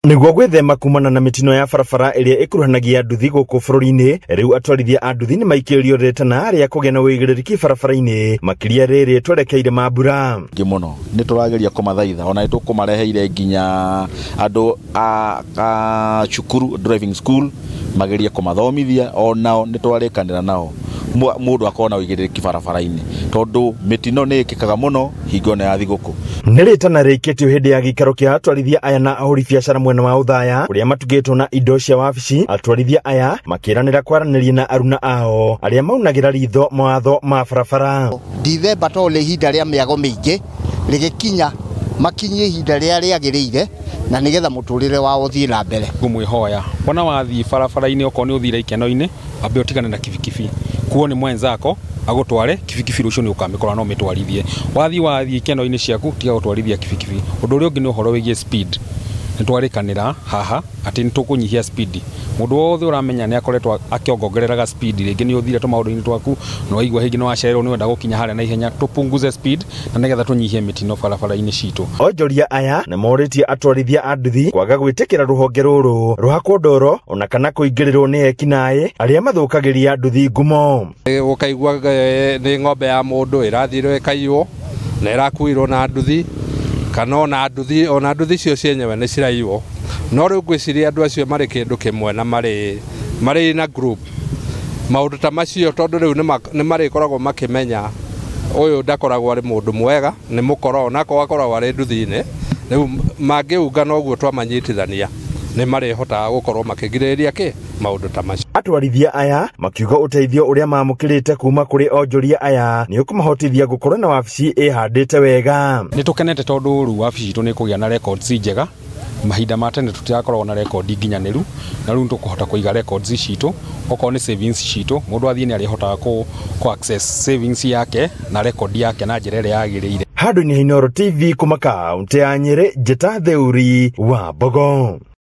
Nĩguo gwĩthema kumana na mĩtino ya barabara ĩrĩa ĩkuruhanagia nduthi gũkũ bũrũri-inĩ, rĩu atwarithia a nduthi nĩ maikĩrĩrio rĩtana rĩa kũgĩa na ũigĩrĩrĩki barabara-inĩ, makĩria rĩrĩ twerekeire mambura. Ngĩ mũno nĩ tũrageria kũmathaitha ona nĩ tũkũmareheire nginya andũ a cukuru driving school magerie kũmathomithia onao nĩ twarĩkanĩra nao mũndũ akorwo na ũigĩrĩrĩki barabara-inĩ tondũ mĩtino nĩ ĩkĩkaga mũno hingo ĩno ya thigũkũ. Nĩ rĩtana rĩikĩtio hĩndĩ ya gĩikaro kĩa atwarithia aya na ahũri biacara mwena wa Othaya kũrĩa matugĩtwo na indo cia wabici. Atwarithia aya makĩranĩra kwaranĩria na aruna ao arĩa maunagĩra ritho mawatho ma barabara. Dithemba to nĩ ihinda rĩa mĩago mĩingĩ rĩgĩkinya makinyie ihinda rĩrĩa rĩagĩrĩire na nĩgetha mũtũrĩre wao ũthiĩ na mbere. Ngũmwĩhoya wona wathiĩ barabara-inĩ okorwo nĩ ũthire ikeno-inĩ ambe ũtigane na kibikibi kuo nĩ mwenzako agũtware kibikibi rũciũ nĩ ũkamĩkora no mĩtwarithie. Wathiĩ ikeno-inĩ ciaku tiga gũtwarithia kibikibi. Ũndũ ũrĩa ũngĩ nĩ ũhoro wĩgiĩ speed. Nĩ twarĩkanĩra haha atĩ nĩ tũkũnyihia speed. Mũndũ wothe ũramenya nĩ akoretwo akĩongongereraga speed rĩngĩ nĩ ũthire tũmaũndũ-inĩ twaku na waigua hĩngĩ nĩ wacererwo nĩ wenda gũkinya harĩa na ihenya, tũpunguze speed na nĩgetha tũnyihie mĩtino barabara-inĩ citũ. Onjoria aya nĩ morĩtie atwarithia a nduthi kwaga gwĩtĩkĩra rũhonge rũrũ rũhakwo ndoro ona kana kũingĩrĩrwo nĩ ekinaĩ arĩa mathũkagĩria nduthi ngumo. Ũkaigua nĩ ng'ombe ya mũndũ ĩrathirwo ĩkaiywo na ĩrakuirwo na nduthi kana ona nduthi icio cienyewe nĩ ciraiywo. No rĩu ngwĩciria andũ acio marĩ kĩndũ kĩmwe na marĩ na group maũndũ ta macio tondũ rĩu nĩ marĩkoragwo makĩmenya ũyũ ndakoragwo arĩ mũndũ mwega nĩ mũkora onako akoragwo arĩ nduthi-inĩ. Rĩu mangĩungana ũguo twamanyitithania nĩ marĩhotaga gũkorwo makĩgirĩrĩria kĩ maũndũ ta macio. Atwarithia aya makiuga ũteithio ũrĩa mamũkĩrĩte kuma kũrĩ onjoria aya nĩ ũkũmahotithia gũkorwo na wabici ĩhandĩte wega. Nĩ tũkenete tondũ rĩu wabici itũ nĩ kũgĩa na records njega. Mahinda ma tene tũtirakoragwo na rekondi nginyanĩru na rĩu tũkũhota kũiga records citũ okorwo nĩ savings citũ mũndũ athiĩ nĩ arĩhotaga kũ access savings yake na rekondi yake na njĩra ĩrĩa yagĩrĩire. Handũ-inĩ ha Inooro TV kuma kaũntĩ ya Nyĩrĩ, Njĩta Theuri wa Mbogo.